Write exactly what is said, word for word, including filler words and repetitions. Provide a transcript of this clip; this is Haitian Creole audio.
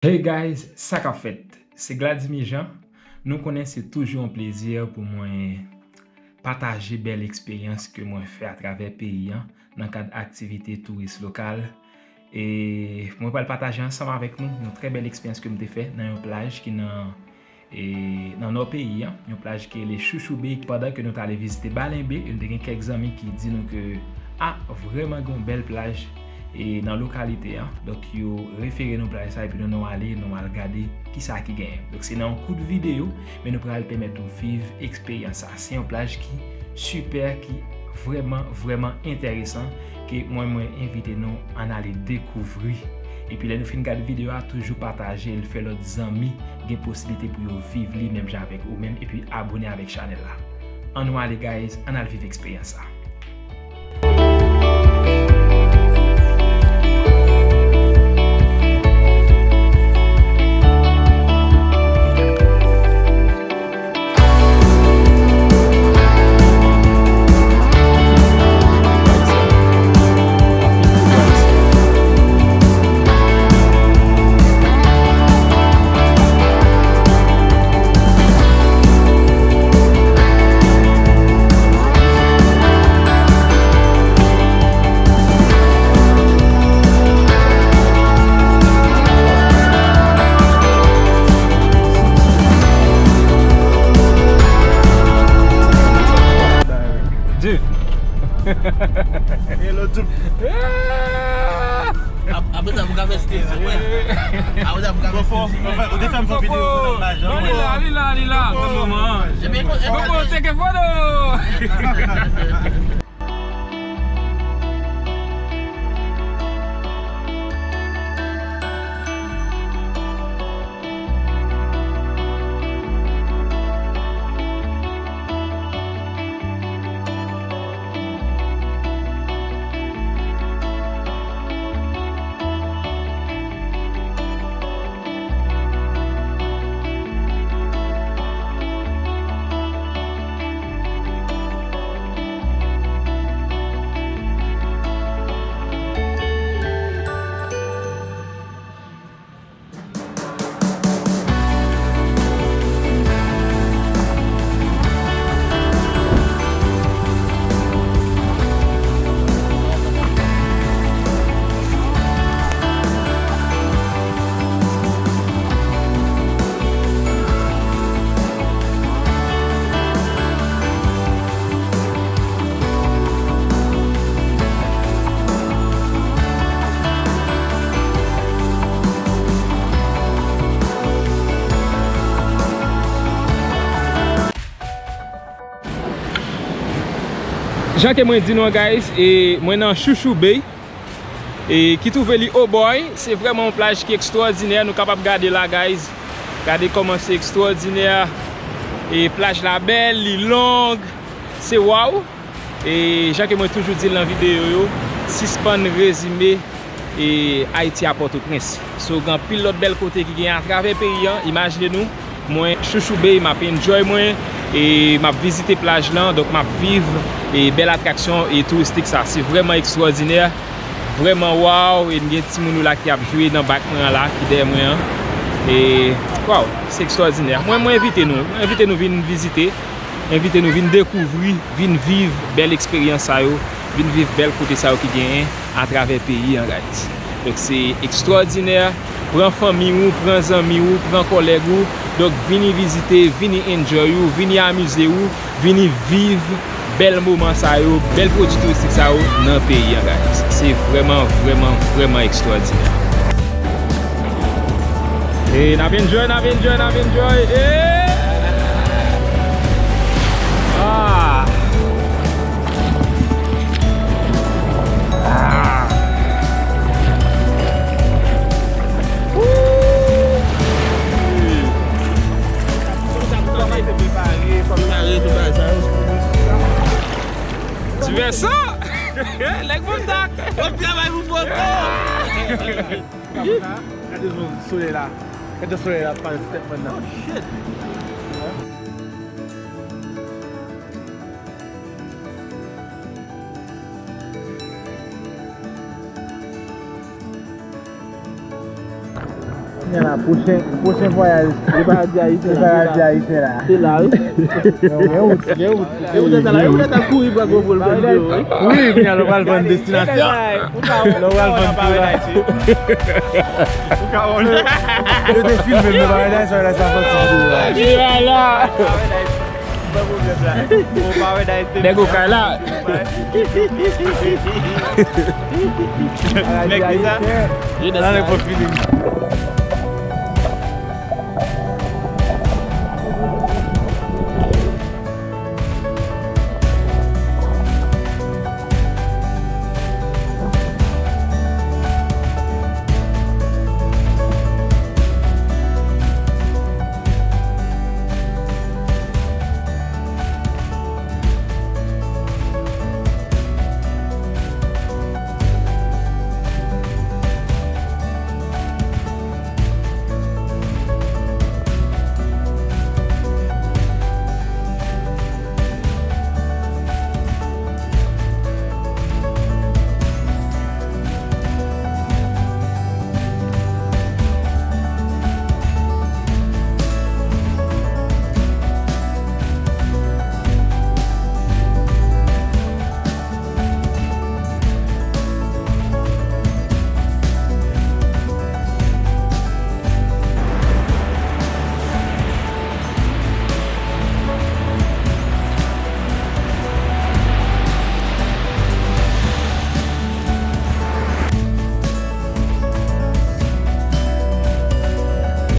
Hey guys, sa k ap fèt? Se Gladimy Jean. Nou konnen se toujou yon plezi pou mwen pataje bèl eksperyans ke mwen fè atravè peyi an nan kad aktivite touris lokal. E mwen pral pataje ansanm avèk nou yon trè bèl eksperyans ke m te fè nan yon plaj ki nan, e, nan nò peyi an, yon plaj ki rele Chouchou Bay. Pandan ke nou t ale vizite Balenbe, e nou te gen kèk zanmi ki di nou ke, a, vrèman gen yon bèl plaj e nan lokalite an. Donk, yo refere nou plaj sa, epi nou, nou ale, nou al gade kisa ki genyen. Donk, se nan yon kout videyo, men nou pral pèmèt nou viv eksperyans sa. Se yon plaj ki sipè, ki vrèman, vrèman enteresan, ke mwen, mwen envite nou ann ale dekouvri. Epi lè nou fin gade videyo a, toujou pataje l, fè lòt zanmi gen posiblite pou yo viv li menm jan avèk ou menm, epi abone avèk chanèl la. Ann nou ale, guys, ann al viv eksperyans sa. Div. Hello, Div. Ap-, apre sa, pou ka fè stil, se mwen. Apre sa, pou ka fè stil, se mwen. Ou te fè m fè videyo pou nan lajan. Non, li la, li la, li la, pou moman an. Ebyen, kon-, Popo, take a photo! Jan ke mwen di nou an, guys, e mwen nan Chouchou Bay, e ki twouve li Obòy. Se vrèman yon plaj ki ekstwòdinè. Nou kapab gade la, guys. Gade kòman se ekstwòdinè. E plaj la bèl, li long. Se waw. E jan ke mwen toujou di l nan videyo yo, sispann rezime e Ayiti a Pòtoprens. So, gen anpil lòt bèl kote ki gen atravè peyi an. Imajine nou, mwen Chouchou Bay, m ap enjoy mwen, e m ap vizite plaj lan, donk m ap viv e bèl atraksyon e touristik sa. Se vrèman ekstwòdinè, vrèman waw, e m gen timoun yo la ki ap jwe nan bak mwen an la, ki dèyè mwen an. E, waw, se ekstwòdinè. Mwen, mwen envite nou, mwen envite nou vin vizite. Envite nou vin dekouvri, vin viv bèl eksperyans sa yo, vin viv bèl kote sa yo ki genyen atravè peyi an, guys. Donk, se ekstwòdinè. Pran fanmi w, pran zanmi w, pran kòlèg ou. Donk, vini vizite, vini enjoy ou, vini amize ou, vini viv bèl moman sa yo, bèl pwodui touristik sa yo nan peyi an, guys. Se vrèman, vrèman, vrèman ekstwòdinè. Hey, n ap enjoy, n ap enjoy, n ap enjoy. Hey! Ah! Ah! Woo! Divèsyon! Nèg Montag! W ap travay pou Poto! Gade jan solèy la, gade jan solèy la pale sou tèt mwen nan. Oh, shit! Kounye a Pwochen, pwochen vwayaj. Se paradi ayisyen la. Se paradi ayisyen la. Se la, wi. Gen wout, gen wout. E ou ta la, e ou ta kouri pran gwo boul, wi. Wi, kounye a nou pral vann destinasyon. Nou pral vann paradise. Yo te filme m nan paradise, la sa fè ti videyo la. Li la la. Nèg ou kay la. Nèg ki sa? Yo nan nenpòt feeling.